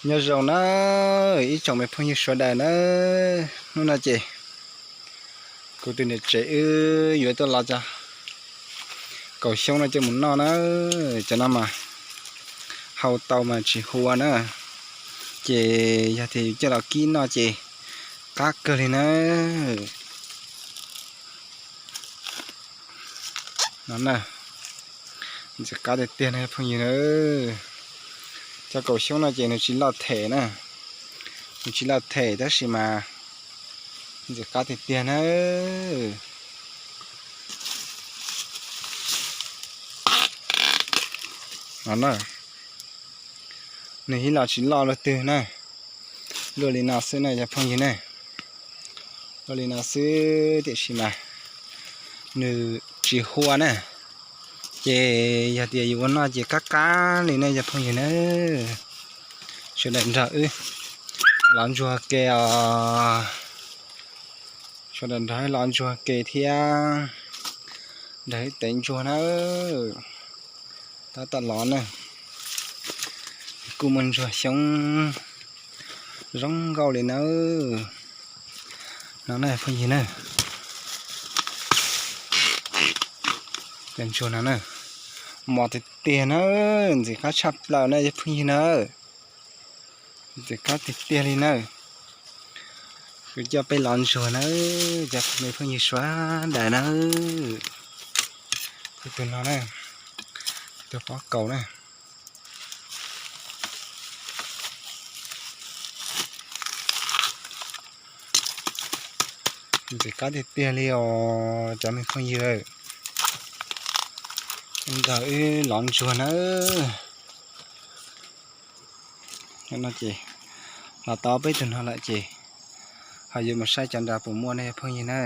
Nyob zoo na ib tsoom me phooj ywg sawv daws na, hnub no ces kuv tus niam tsev wb yuav tuaj los cov kaum xyoob no coj mus noj na. Cov no mas hau tau mas tsis hua na, ces yog tias yus coj los kib noj ces qab kawg li na. No na, ntxim qab tiag tiag na phooj ywg na. Cov kaum xyoob no ces nws tsis loj them na, nws tsis loj them tab sis mas ntxim qab tiag tiag na. No na, nws ib los tsis loj luaj twg na, luaj li no xwb na cov phooj ywg na. Luaj li no xwb tiam sis mas nws tsis hua na, ces yog tias yus ua noj ces qab qab li na cov phooj ywg na. Sawv daws nrog wb lov ntsuag ke os. Sawv daws nrog wb lov ntsuag ke thiab, nrog wb tev ntsuag na. Tab tom lov na, kuj muaj ntsuag xyoob zoo nkauj li nawb. No na phooj ywg na, cov ntsuag no na, mos tiag tiag na, ntxim qab tshaj plaws na cov phooj ywg na. Ntxim qab tiag tiag li na. Kuv coj peb lov ntsuag na, cov me phooj ywg sawv daws na. Tus no na, tus pob kaus na. Ntxim qab tiag tiag li os cov me phooj ywg. Nrog wb lov ntsuag na. No ces los tau peb tug no lawm ces ho yuav mus saib cov nrad puas muaj ne phooj ywg na.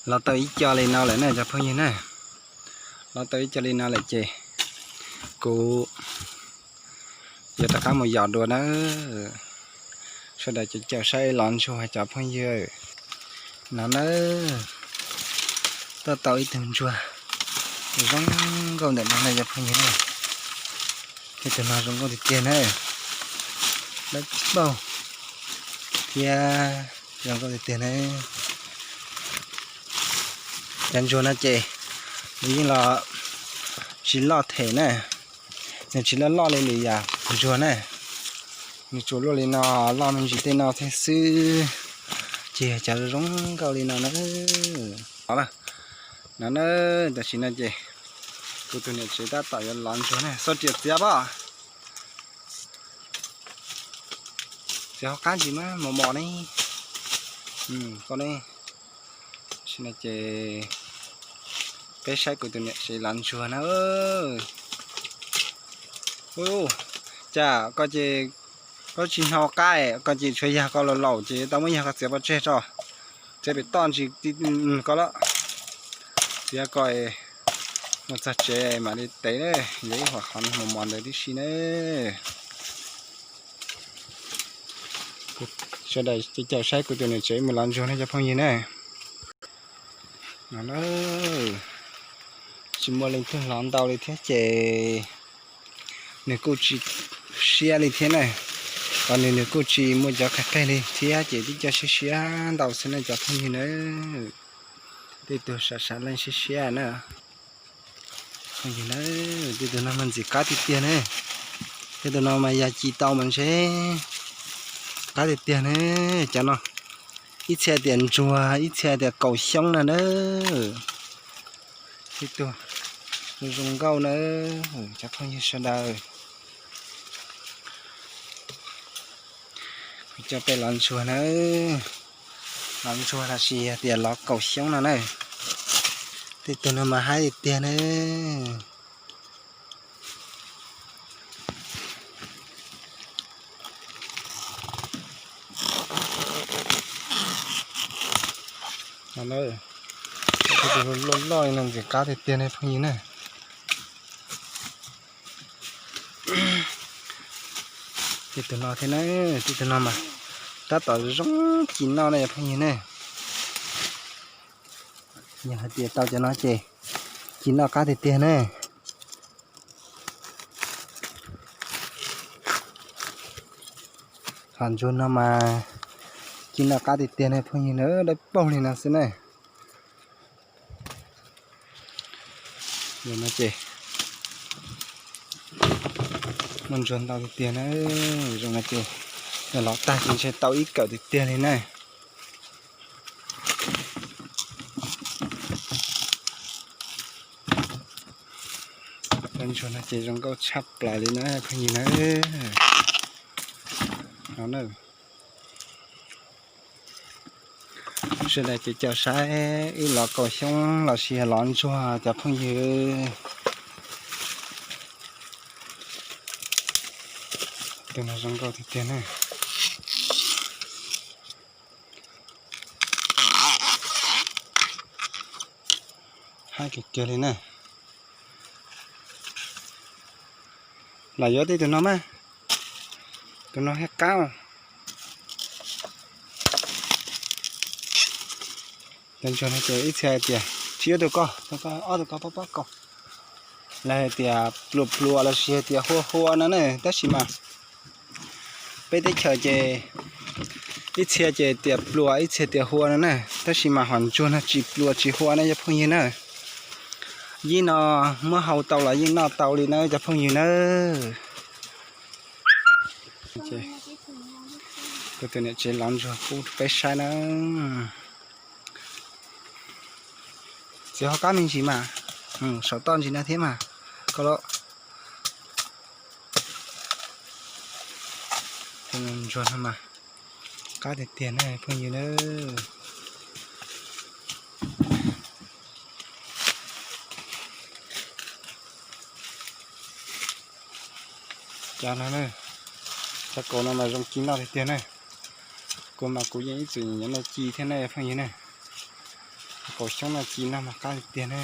Los tau ib co li no lawm na cov phooj ywg na. Los tau ib co li no lawm ces kuv yuav rov qab mus yos dua na. Sawv daws caum caum saib lov ntsuag cov phooj ywg. No na, tuaj tau ib tug ntsuag zoo nkauj ntawm no na cov phooj ywg na. Ib tug no zoo nkauj tiag tiag na, dawb paug thiab zoo nkauj tiag tiag na. Cov ntsuag no ces nws yeej los tsis loj them na, nws tsis loj loj li lwm yam ntsuag na. Nws tsuas luaj li no, loj me ntsis tej no thiab xwb, ces yog cov zoo nkauj li no na. No na, tam sim no ces kuv tus niam tsev tab tom yuav lov ntsuag na, xauj riam txiav pob. Txiav hauv qab ntsis mas mos mos ne. Koj ne, tam sim no ces peb saib kuv tus niam tsev lov ntsuag na. Cas koj ces koj tsis hnov qab, koj ces tshuav yag koj laus laus ces tau muab yag koj txiav pov tseg tso, txiav pem toj ntsis koj lawm. Txiav koj mus txog tsev mam li tev na, yog ib huam qhov mos mos ntawd tib si na. Sawv daws caum saib kuv tus niam tsev mus lov ntsuag na cov phooj ywg na. No na, tsis muaj leej twg lov ntau li thiab ces nws kuj tsis siab li thiab na. Qhov nws nws kuj tsis muaj cov qheg qeg li thiab ces tib co siab siab ntau xwb na cov phooj ywg na. Tej tug sav sav leej siab siab na. Phooj ywg na, tej tug no mas ntxim qab tiag tiag ne. Tej tug no mas yog ci tau mas ntshe qab tiag tiag ne. Cov no ib txhia tias ntsuag, ib txhia tias kaum xyoob no na. Tej tug zoo nkauj na, cov phooj ywg sawv daws. Kuv coj peb lov ntsuag na, lov ntsuag los sis yog tias lov kaum xyoob no na. Tej tug no mas haib tiag tiag na. Tej tug loj loj no ntxim qab tiag tiag ne phooj ywg na. Tej tug no thiab na, tej tug no mas tab tom zoo ci noj na cov phooj ywg na. Yog hais tias tau cov no ces ci noj qab tiag tiag na. Cov ntsuag no mas ci noj qab tiag tiag na phooj ywg na, dawb paug li no xwb na. Ces muaj ntsuag ntau tiag tiag na, zoo no ces los tag ces ntshe tau ib kawm tiag tiag li na. Cov ntsuag no ces zoo nkauj tshaj plaws li na phooj ywg na. No na, sawv daws ces caum saib wb lov kaum xyoob los sis lov ntsuag cov phooj ywg. Tus no zoo nkauj tiag tiag na. Haib kiag kiag li na. Lam yuav tib tus no mas, tus no thiaj qab. Cov ntsuag no ces ib txhia hais tias tsis yuav tus ko, tus ko ob tug ko pob pob kaus. Lawv hais tias pluas pluas los sis hais tias hua hua no na, tab sis mas peb teb chaws ces ib txhia ces tias pluas ib txhia tias hua no na, tab sis mas hom ntsuag no tsis pluas tsis hua na cov phooj ywg na. Yij no muab hau tau los yeej noj tau li na cov phooj ywg na. Kuv tus niam tsev lov ntsuag pub peb saib na. Txiav hauv qab me ntsis mas, saum toj ntsis no thiab mas, koj los. Ntsuag no mas qab tiag tiag na phooj ywg na. Cov no, cov kaus no mas zoo ci noj tiag tiag na. Kuv mas kuv yeej ib txwm nyiam noj ci thiab na phooj ywg na. Kaus xyoob no ci noj mas qab tiag tiag na.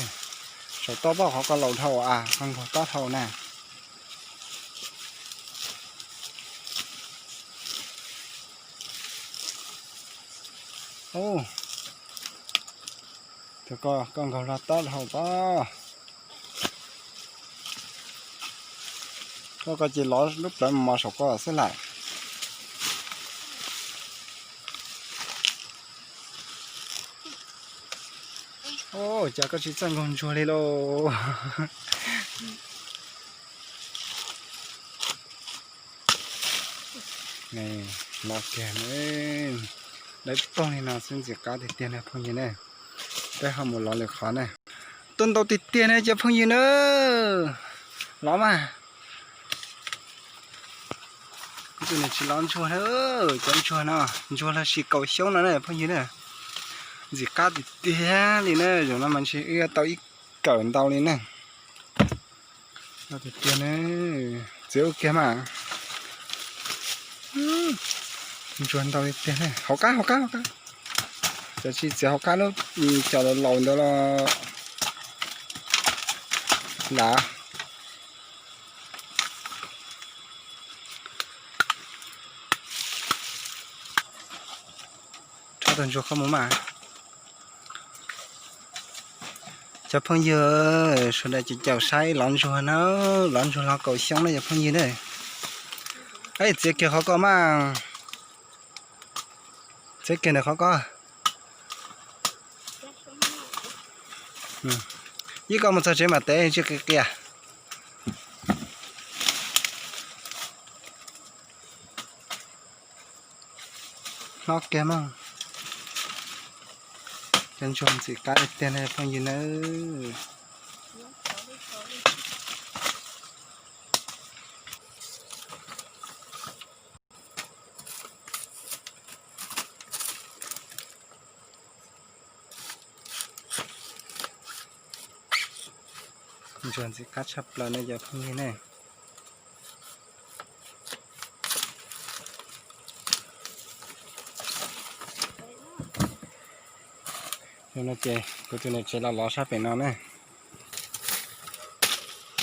Saum toj poj qhov ko laus dhau a, qhov nkaug tob dhau na. Tus ko koj nkaug log tob dhau pob. Koj ko ces lov lub plawv mos saum ko xwb lawm. Cas koj tsis txawj nkaug ntsuag li lauj. Los kiag, dawb paug li no xwb ntxim qab tiag tiag na phooj ywg na. Peb ho mus lov lwm qhov na. Tuaj ntau tiag tiag na cov phooj ywg na. Lov mas. Tus no tsis lov ntsuag na, cov ntsuag no, ntsuag los sis kaus xyoob no na phooj ywg na. Ntxim qab tiag tiag li na, zaum no mas ntshe wb tau ib kawm ntau li na. Tiag tiag na, txiav ua kiag mas. Ntsuag ntau tiag tiag na, hauv qab hauv qab hauv qab. Cov tsis txiav hauv qab lub, cov laus laus ntawd los lam. Rho tau ntsuag kho mus mas. Cov phooj ywg sawv daws ces caum saib lov ntsuag na, lov ntsuag lov kaum xyoob na cov phooj ywg na. Txiav kiag qhov ko mas. Txiav kiag ntawm qhov ko. Ib koj mus txog tsev mam tev tsis qia qia. Hlob kiag mas. Cov ntsuag ntxim qab tiag tiag na phooj ywg nawb. Ntsuag ntxim qab tshaj plaws na cov phooj ywg ne. Yog no ces kuv tus niam tsev los lov sab pem no na.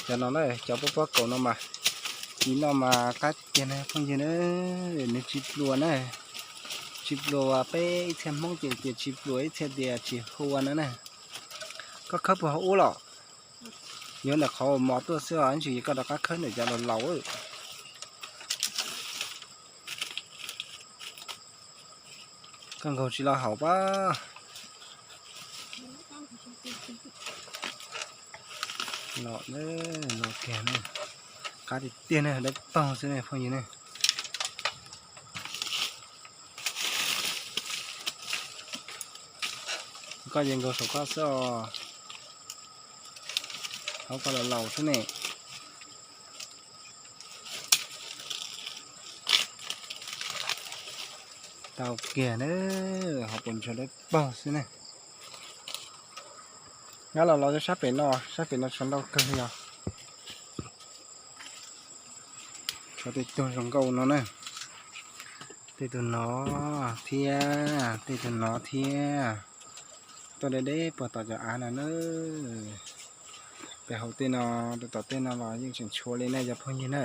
Cov no na, cov pob pob kaus no mas, ci noj mas qab tiag na phooj ywg na, nws tsis pluas na. Tsis pluas, peb ib txhia Hmoob ces tias tsis pluas, ib txhia tias tsis hua no na. Koj khawb puag hauv ub los? Yuav ntawm qhov uas mos tuaj xwb os, ib ntsis koj rov qab khawb ntawm cov laus laus. Tau nkaug tsis los haum pab. Los, los kiag ne. Qab tiag tiag ne, dawb paug xwb ne phooj ywg ne. Koj ces nkaug saum koj xwb os. Hauv koj los laus xwb ne. Tau kiag na, hauv puas ntsuag dawb paug xwb ne. Nyab los los sab pem no, sab pem no tshuav ntau kawg li os. Tshuav tej tug zoo nkauj no na. Tej tug no thiab, tej tug no thiab. Tuaj deb deb puag tom cov av no na. Pem hauv tej no, tom tej no los yeej tseem tshuav li ne cov phooj ywg na.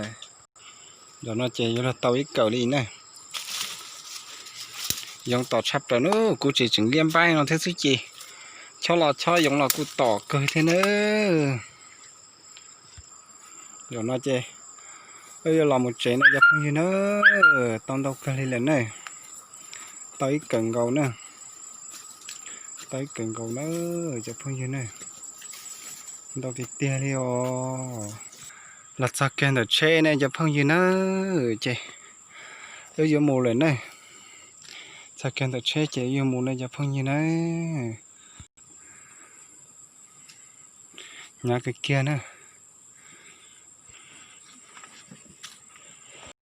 Zaum no ces yuav luag tau ib kawm li na. Yoov tom tshaj plaws na, kuv tseem tseem liab npaib no thiab xwb ces chob los chob yoov los kuj tom kawg thiab na. Zaum no ces wb yuav los mus tsev no cov phooj ywg na. Tau ntau kawg li lawm na. Tau ib kawm nkaus na. Tau ib kawm nkaus na cov phooj ywg na. Ntau tiag tiag li os. Los txog kiag ntawm tsheb ne cov phooj ywg na, ces wb yuav mus lawm na. Txog kiag ntawm tsheb ces wb yuav mus na cov phooj ywg na. Hnyav kawg kiag na.